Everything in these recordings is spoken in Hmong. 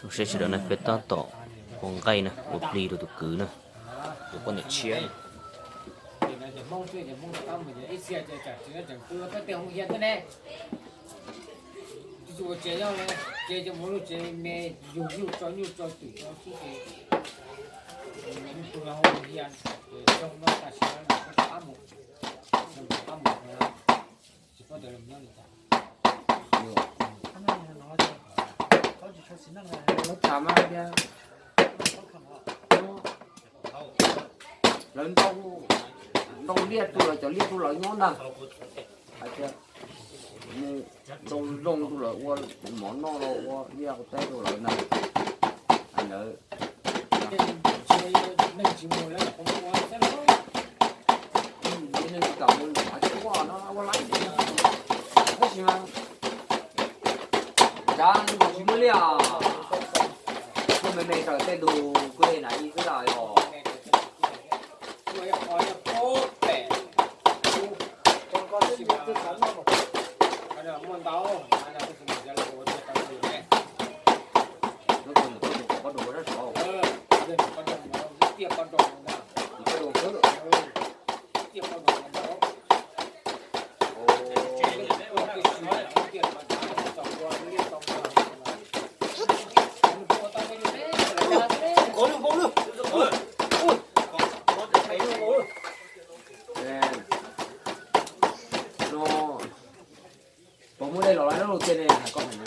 Zoo siab sawv daws na, peb tab tom ua nqaij na, ua plig rau tus kwv na, tus poj niam tshiab na. Lawv ntau, ntau liaj rau lawv, cov liaj rau lawv nyob ntag. Hais tias mus ntau zoo rau lawv ua mov noj los ua liaj ua teb rau lawv ntag. Hais lawv neeg tsis kam mus nrad cuaj no ua laib, tab sis mas nrad nkaus tsis muaj liaj. Kuj me me raws tej ntug kuj li na ib xwb lawm os. No, puas muaj dej los lawm lub tiaj ne, hais koj hais na.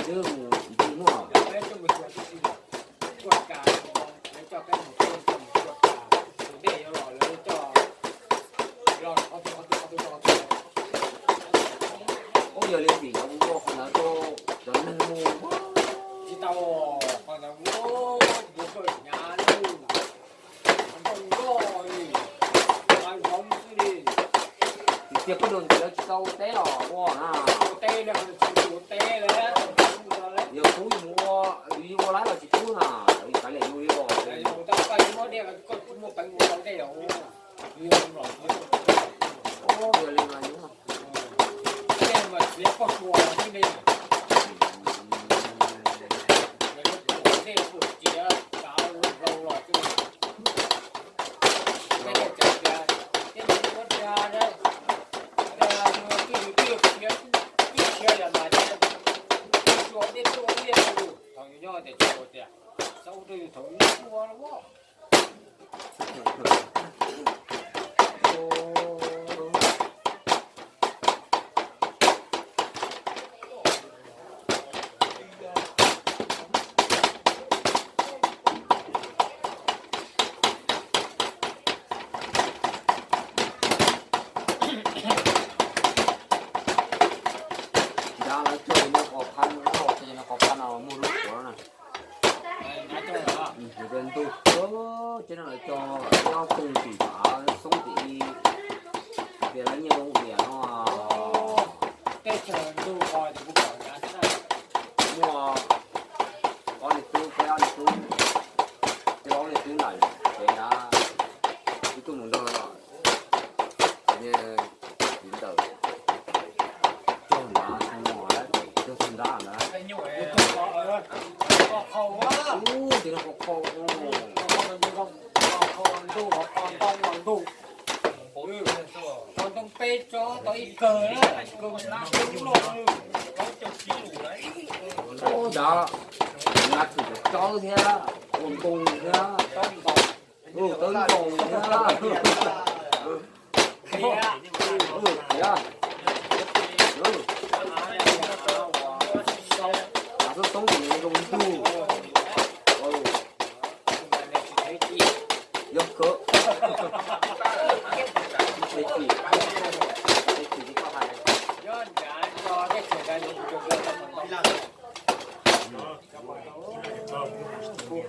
Twb mus, twb muaj. Ub, yog li vim yog mus ua qhov ntawd rau cov neeg mus. Tsis tau, qhov ntawd ua ua kawg hnyav lawm. Tiag, koj dua ntxiv lawv tsis tau teb los ua na. Yog kub yus mus ua, yus ua laib los tsis kub na, yus kav liam yus li os. Yog li mas yus Nrad lawv cog no qos phab no, cog no qos phab no muaj lub suav na. Ntug, ces no lawv cog ob tug tim pav xoob tim i, tias lawv nyiaj loo tias no. Muaj ob niag tub, peb ob niag tub, ces ob niag tub ntawm ces na, ib tug mus nrog tiv ntawm, cog nrad, cog nrad na. Ub, ces no qos khau, qos ntoo peb tsob tau ib kawg na. Ub, nrad, nrad txwm tsob thiab, ua ntoo thiab, tawb ntoo thiab. Xoob xoob ces zoo ntug. Yog kawg. Too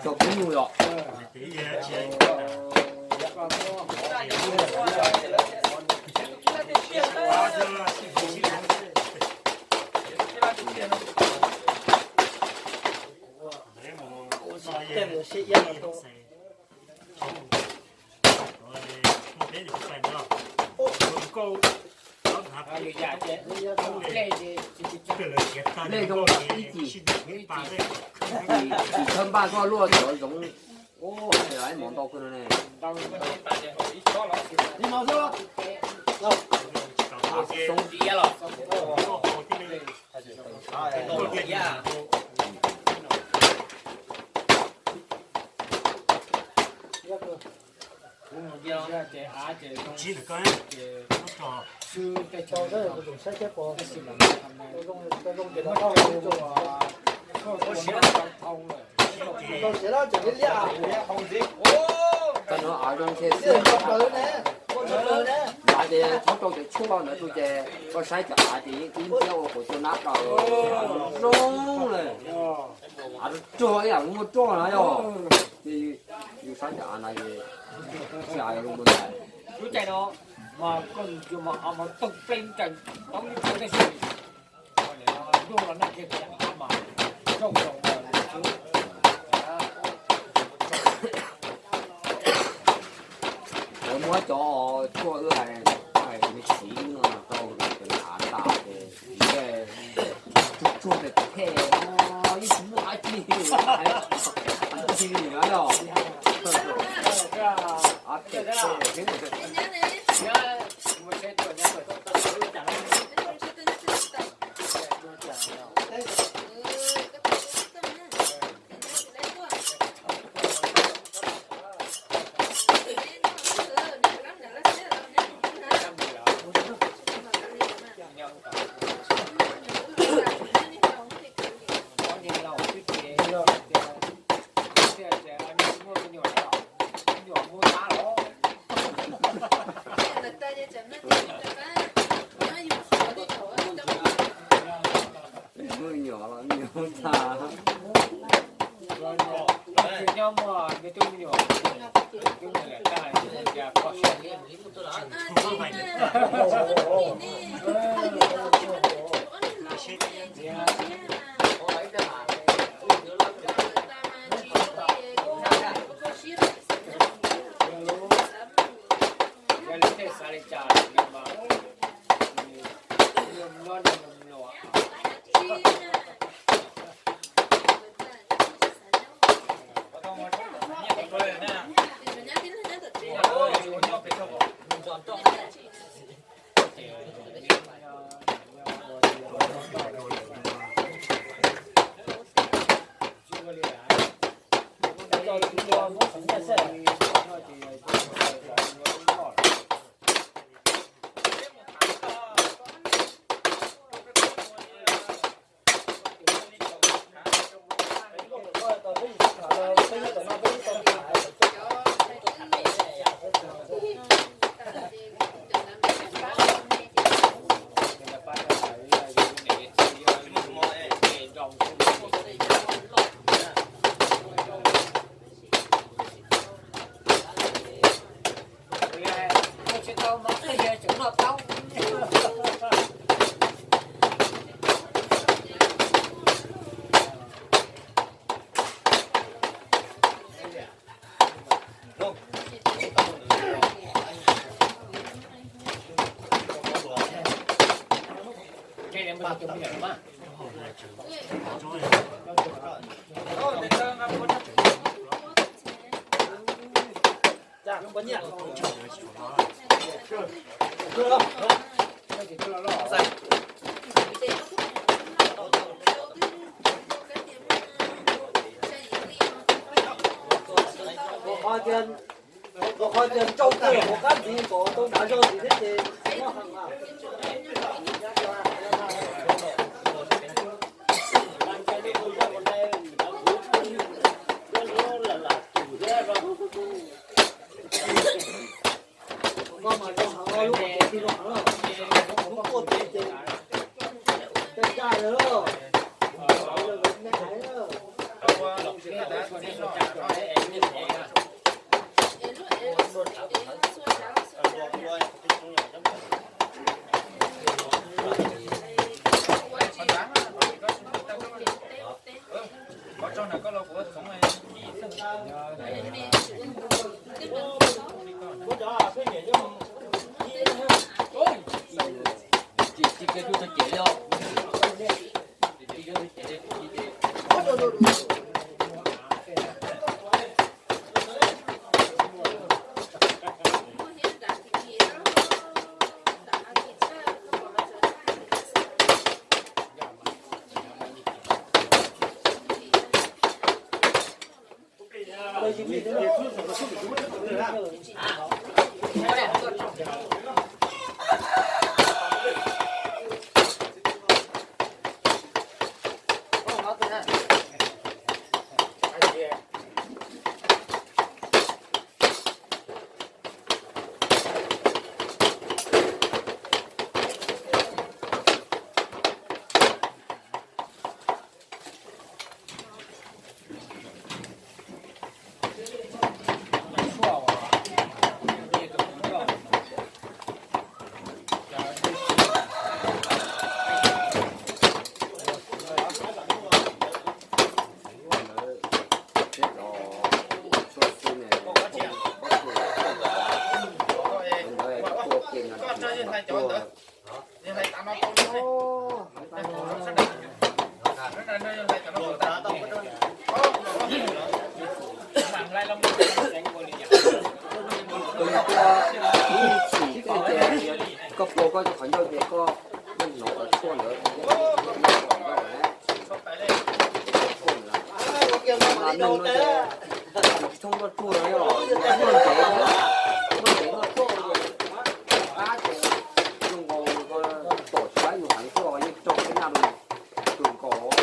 cog kub nyuj yom. Nplej zoo ib cim, ib cim thawj npaj koj luaj cov zoov. Ua hais tias laiv mov ntau kawg no ne. Koj no av zoo thiab xwb. Hais tias thaub rau cov tshuaj ntawd rau ces koj saib cov av ces yeej ib pliag ua quav cua nab daws zoo li. Av rog ib yam muaj roj na yog. Ces yus saib cov av na, tsis av zoo dua ntawd. Lub caij no mas koj yuav mas av mas toog pleb lub caij tau ib pliag tib si. Ntuj los nag kiag tias av mas zoo zoo xwb. Lawv muab cov tshuaj wb hais, hais me siv no rau cov av tas ces tsuag tsuag phem phem, yeej tsis muaj dab tsi li, dab tsi li no yog. Av phem phem. Me nyuam los me nyuam tag. Nyob muaj me tub me nyuam, tub me nyuam tag, yog lub neej xav li cas mas nyob nyob mluas. Qhov tias tsau tej hauv qab ntxiv kom tau dav zog ntxiv thiab ces Koj pua koj qhov ncauj ces koj yeej hnov qhov tshuaj ntawd. Mas neeg no ces tsis thooj noj tsuag no, noj ntev, noj ntev noj tsuag, qab ces zoo nkaus tom tsis laib yus heev tuaj yeej raug peb naj rau yus, zoo nkaus.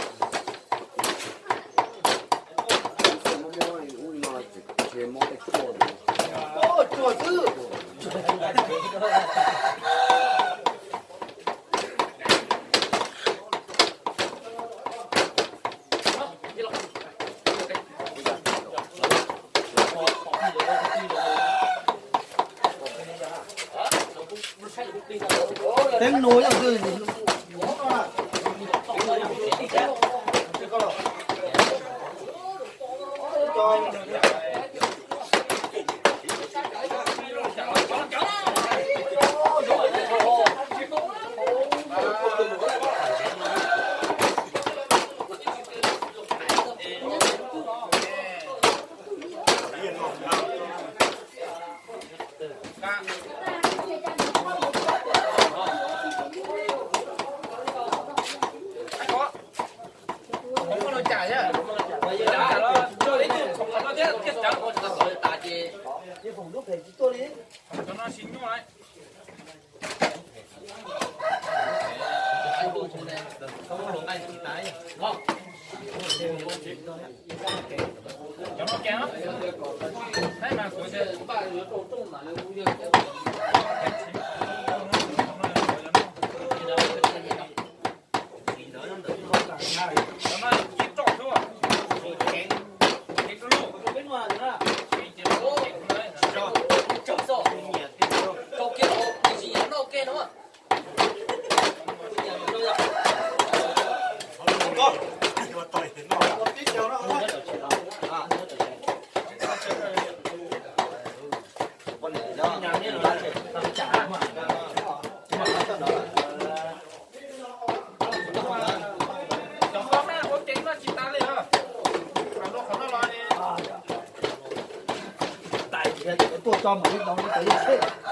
Mob mob ub li no tsis mob tej tshuaj. Teeb nus yog twg? Tuaj tso mam li ntau li tas li seb.